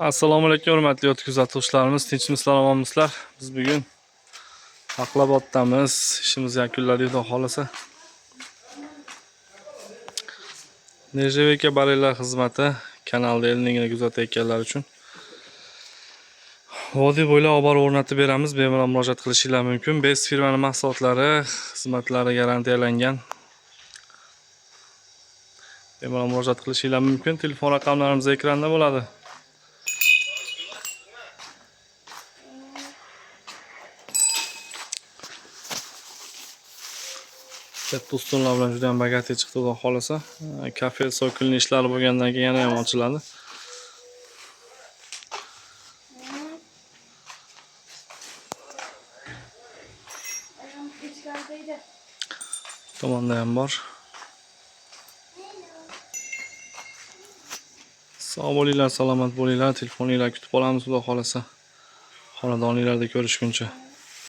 Assalomu alaykum, hurmatli yo'l kuzatuvchilarimiz, tinchmisizlar, omonmisizlar? Biz bugun Aqlaboddamiz. Ishimizni yakunladik, xudo xolasa. Нержавейка barellar xizmati kanalda endigina kuzatayotganlar uchun vodiy bo'ylab olib borib o'rnatib beramiz. Bemalol murojaat qilishinglar mumkin. Best firmani mahsulotlari, xizmatlari garantiyalangan. Bemalol murojaat qilishinglar mumkin. Telefon raqamlarimiz ekranda bo'ladi. Katta ustunlar bilan juda ham bagati chiqdi, xudo xolasa. Kafe sokinli ishlari bo'lgandan keyin yana ham ochiladi. İçerideydi. Tomonda ham bor. Sog' bo'linglar, salomat bo'linglar. Telefoninglar kutib olamiz, xudo xolasa. Xonadoninglarda ko'rishguncha.